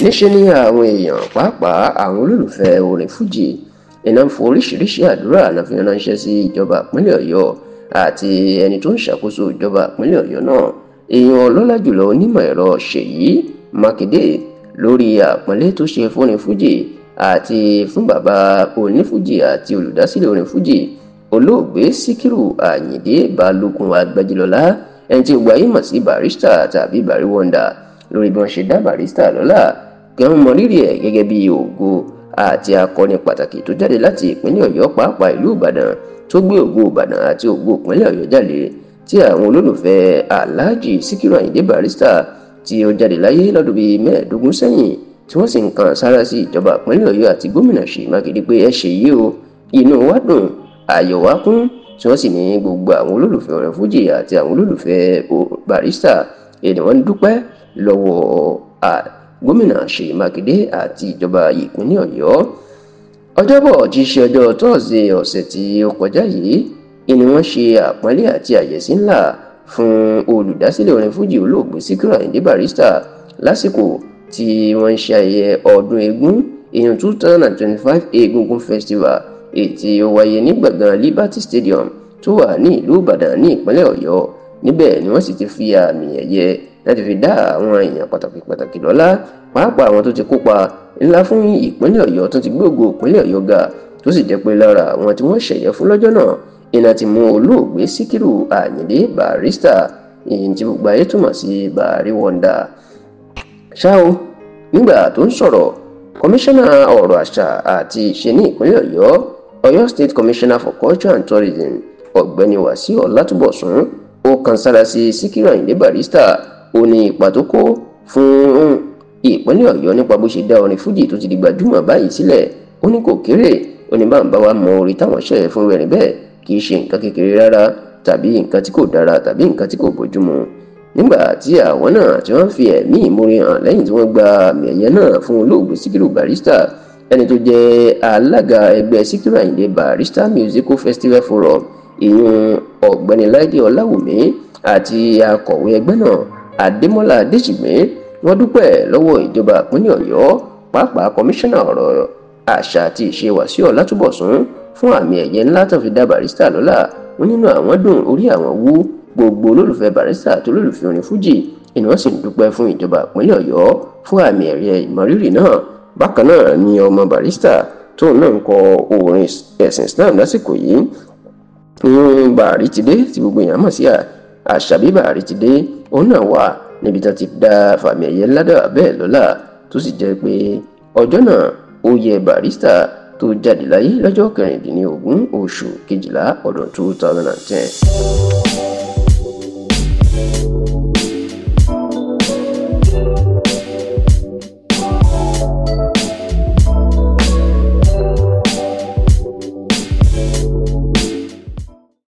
Níṣẹ́ ni àwọn èèyàn, pàápàá àwọn olólùfẹ́ orin fújì, iná ń fo oríṣiríṣi àdúrà náà fi ránṣẹ́ sí ìjọba ìpínlẹ̀ Ọ̀yọ́ àti ẹni tó ń ṣàkóso ìjọba ìpínlẹ̀ Ọ̀yọ́ náà, èèyàn ọlọ́lá jùlọ onímọ̀ ẹ̀rọ Ṣèyí Mákindé, lórí àpọ́nlé tó ṣe fúnni fújì àti fún bàbá onífújì àti olùdásílẹ̀ orin fújì, olóògbé Síkírù Àyìndé Balógun Agbájélọlá, ẹni tí gbogbo ayé mọ̀ sí Barrister tàbí Barry Wonder, lórí bí wọ́n ṣe dá Barrister lọ́lá, kí wọ́n mọ rírì ẹ̀ gẹ́gẹ́ bí ògo àti akọni pàtàkì tó jáde láti ìpínlẹ̀ Ọ̀yọ́, pàápàá ìlú Ìbàdàn, tó gbé ògo Ìbàdàn àti ògo ìpínlẹ̀ Ọ̀yọ́ jáde, tí àwọn olólùfẹ́ Alhaji Síkírù Àyìndé Barrister tí ó jáde láyé lọ́dún bíi 15 sẹ́yìn, tí wọ́n sì ń kan sára sí ìjọba ìpínlẹ̀ Ọ̀yọ́ àti gómìnà Ṣèyí Mákindé pé ẹ ṣe yìí o, inú wa dùn, ayọ̀ wa kún, tí wọ́n sì ní gbogbo àwọn olólùfẹ́ orin fújì àti àwọn olólùfẹ́ Barrister èdè wọn dúpẹ́ lọ́wọ́ gómìnà Ṣèyí Mákindé àti ìjọba ìpínlẹ̀ Ọ̀yọ́. Ọjọ́bọ̀ tí í ṣe ọjọ́ Tọ́sídẹ̀ẹ́ ọ̀sẹ̀ tí ó kọjá yìí ni wọ́n ṣe àpọ́nlé àti àyẹ̀sí ńlá fún olùdásílẹ̀ orin fújì olóògbé Síkírù Àyìndé Barrister lásìkò tí wọ́n ń ṣe ayẹyẹ ọdún eégún èèyàn 2025 Egungun Festival, èyí tí ó wáyé ní gbọ̀ngàn Liberty Stadium tó wà ní ìlú Ìbàdàn ní ìpínlẹ̀ Ọ̀yọ́. Níbẹ̀ ni wọ́n sì ti fi àmì ẹ̀yẹ láti fi dá àwọn èèyàn pàtàkì pàtàkì lọ́lá, pàápàá àwọn tó ti kópa ńlá fún ìpínlẹ̀ Ọ̀yọ́, tó ti gbógo ìpínlẹ̀ Ọ̀yọ́ ga, tó sì jẹ́ pé lára àwọn tí wọ́n ṣẹ̀yẹ fún lọ́jọ́ náà iná ti mú olóògbé Síkírù Àyìndé Barrister, èyí tí gbogbo ayé túmọ̀ sí Barry Wonder. Ṣá o, nígbà tó ń sọ̀rọ̀, kọmíṣánná ọ̀rọ̀ àṣà àti ìṣe ní ìpínlẹ̀ Ọ̀yọ́, Ọ̀yọ́ State Commissioner for Culture and Tourism, ọ̀gbẹ́ni Wàsíù Ọlátúbọ̀sún, ó kan sára sí Síkírù Àyìndé Barrister. Ó ní ipa tó kó fún ìpínlẹ̀ Ọ̀yọ́ nípa bó ṣe dá orin fújì tó ti di gbajúmọ̀ báyìí sílẹ̀, ó ní kò kéré. Ó ní báńbá wa mọ orin táwọn ṣẹ̀ fún rẹ̀ níbẹ̀, kì í ṣe nǹkan kékeré rárá, tàbí nǹkan tí kò dára, tàbí nǹkan tí kò bójúmu. Nígbà tí àwọn náà tí wọ́n fi ẹ̀mí ìmoore hàn lẹ́yìn tí wọ́n gba àmì ẹ̀yẹ náà fún olóògbé Síkírù Barrister, ẹni tó jẹ́ alága ẹgbẹ́ Síkírù Àyìndé Barrister Musical Festival Forum, ìyún ọ̀gbẹ́ni Láìdé Ọláwùmí, àti akọ̀wé ẹgbẹ́ náà Adémọ́lá Adéṣìgbé, wọ́n dúpẹ́ lọ́wọ́ ìjọba ìpínlẹ̀ Ọ̀yọ́, pàápàá kọmíṣánná ọ̀rọ̀ àṣà àti ìṣe Wàsíù Ọlátúbọ̀sún, fún àmì ẹ̀yẹ ńlá tó fi dá Barrister lọ́lá. Wọn nínú àwọn dùn, orí àwọn wú, gbogbo olólùfẹ́ Barrister àti olólùfẹ́ orin fújì ìní wọ́n sì ń dúpẹ́ fún ìjọba ìpínlẹ̀ Ọ̀yọ́ fún àmì ẹ̀yẹ ìmọrírì náà. Bákan náà ni ọmọ Barrister tóun náà ń kọ orin ẹ̀sìn Islam lásìkò yìí, ìyún Bàrí ti dé tí gbogbo èèyàn mọ̀ sí Àṣàbí Bàrí ti dé, òun náà wà níbi tí wọ́n ti dá fàmì ẹ̀yẹ ńlá bẹ́ẹ̀ lọ́lá, tó sì jẹ́ pé ọjọ́ náà ó yẹ Barrister tó jáde láyé lọ́jọ́ 16 oṣù kejìlá ọdún 2010.